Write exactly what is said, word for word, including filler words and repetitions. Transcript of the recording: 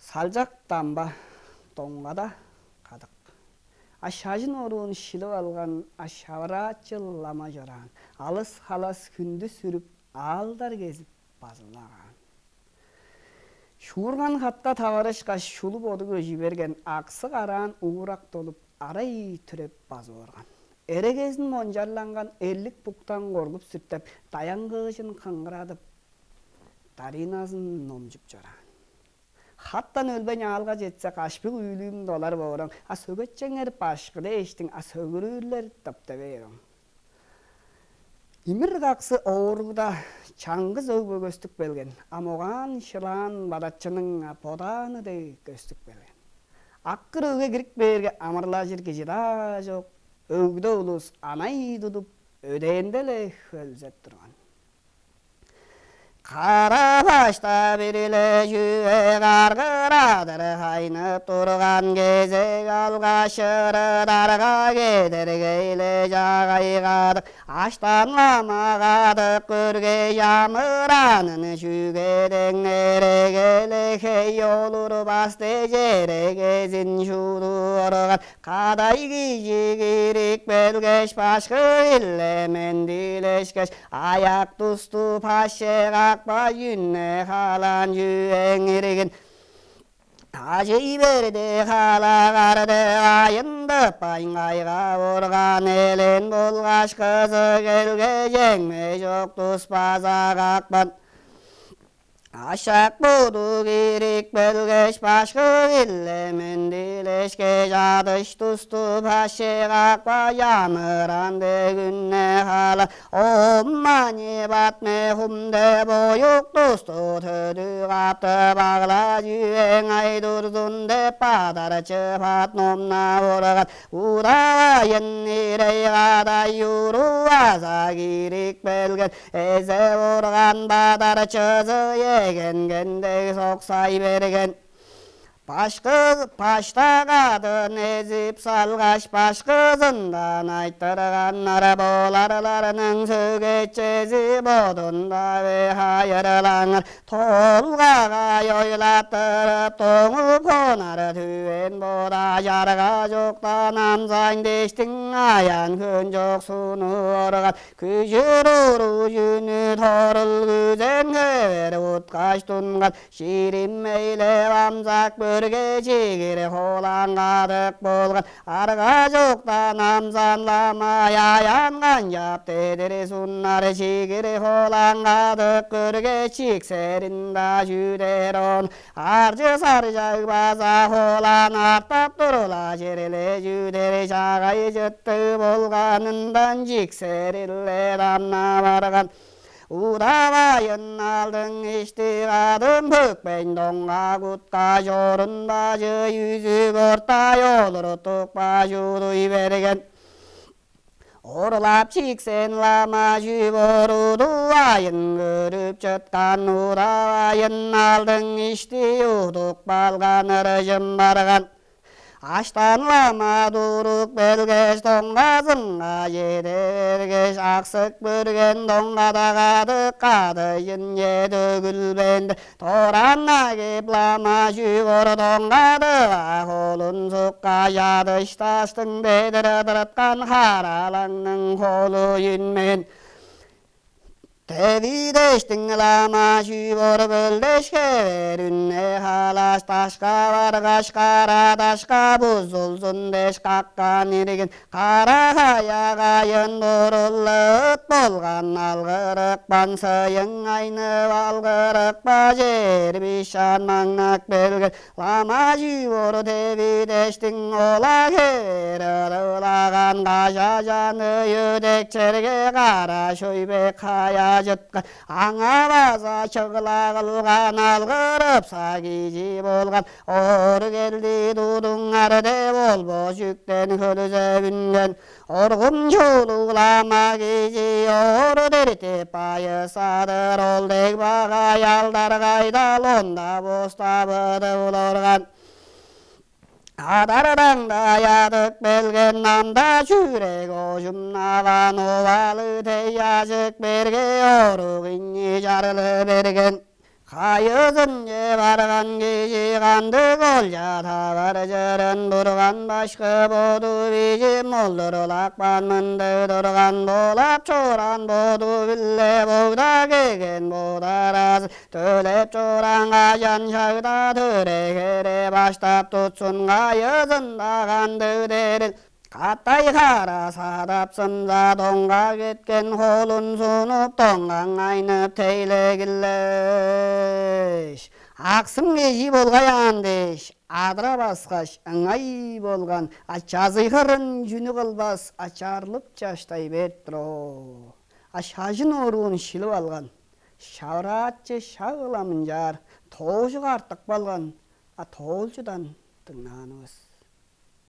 Салчак дамба доңгада кадык. А шажын оруун шилип алган, а шавыраачы лама чораан. Алыс-халас хүндү сүрүп, аалдар кезип базылагаан. Шуурган хатка таварышкаш, шулуп оду көжүй берген, аксы караан уурак долуп, арай түреп базып орган. Эрегезин мончарланган эрлик буктан коргуп сүртеп, даянгыыжын кыңгырадып, дариназын номчуп чораан. Хаттан өлбейн аалга четсе, кашпык үүлүүм долар бооруң, а сөгетчеңер башкы дээштиң, а сөгүрүүрлер тыпта бээриң. Имир каксы ооргуда чаңгыс өг бөгөстүк белген, а могаан шылаан бадатчының бодааны дег көстүк белген. Аккыр өгге кирип бээрге, амырлажыр кижи-даа чок, өгде улус анай тудуп, өдээнде-ле хөлзеп турган. Кара башта бир-ле чүве каргырадыр, хайнып турган кезек алгаш, ырыдарга кедергейле чаагай кадык. Аштан лама кадык көргеш, амыранын чүге деңнерегеле хей олур басты черегезин чудуп орган. Кадай кижи кирип келгеш, башкы-биле мендилешкеш, аяк тусту паще какпа, үнне халаан чүвең иргин. Ажый берди, халагарды айындып, байңайга орган элээн болгаш, кызы келгеш, эңме чок тус база какпан. Ашак боду кирип келгеш, башкы-биле мендилешкеш, адыш тусту паще какпа, амыран дег үнне халаан. Ом мани Падме Хум деп оюк тусту төдү каптып, агла чүвең ай турзун деп, бадарчы Падмамны бурган. Удавайын ирей кадай уруу база кирип келген. Эзе орган бадарчызы эгенген дег соксай берген. Башкы башта кадын эзип салгаш, башкызындан айтырганнар: «Боларларның сөгетчези бодунда бе, хайырлаңар». Толгагай ойлаттырып, доңуп хонар түвен бода чарга чокта намзайн дээштиң, аян-хөөн чок сунуп орган. Күжүр уруу чүнү торул күзен хевер уткаш тунган. Ширим эйлеп амзак бөрге чигир холаан кадык болган. Арга чокта намзан лама аян канчап дедир сунар, чигир холаан кадык көрге чиксерин-даа чүдер он. Арчы-саржаг база холаан артап турула, черле чүдер чаагай чыттыг болганындан чиксериле дамнап арган. Удавайын алдың ишти кадын пөкпейн, доңга кутка чорунда чый үзүк ортай олуртуп бажыдый берген. Орлап чиксен лама чүп орудуайын көрүп чыткан удавайын алдың ишти удуп калган ырыжым барган. Аштан лама туруп келгеш, доңгазынга чеде бергеш, аксык бүрген доңгада кадык кадыйын чеде өгүлбенде, торанна кип лама чүгүр доңгадыга холун сукка чадышташтың бедир ыдырыткан харалаңның холу үнмен. Девидештиң лама чүбор бөлдешке берүнне халаш дашка баргаш, кара дашка бузулзун деш каккан иргин. Кара хаяга ындырылыт болган алгырыкпан сыйың айнып алгырыкпа чер бишан маңнак белген. Лама чүбор девидештиң ола хевер ыдылаган кажа чаны өдек черге кара шөйбек хая чыткан. Аңаа база чыгыла кылган алгырыпса кижи болган. Оор келди тудуңар деп ол бо чүктен хөлүзе үнген. Оргум чуулуг лама кижи оор дертип байысадыр ол дег багай алдар кайдал онда бостап ыдып олорган. Адардаң-даа ядып келген намда чүрек ожумнаван овалы тей ажык берге орук ийни чарлы берген. Кайызынче барган кижи кандыг олча таваржырын бурган башкы боду бижим олдурлапкан мындыг турган болап чораан боду-биле богда кеген бодаразы төлеп чораан кажан шагда төрегере баштап тутсун кайызында кандыг дерил Катай хара садапсымза доңга кеткен холун сунуп доңгаңайнып тейлегилеш. Аксым кежи болгаяан дээш, адыра баскаш ыңай болган ачазыйгырын чүнү кылбас ачаарлып чаштай бериптир оо. А шажын оруун шилип алган. Шавраатчы шак ыла мынчаар тоожуга артып калган, а тоолчудан дыңнаанывыс.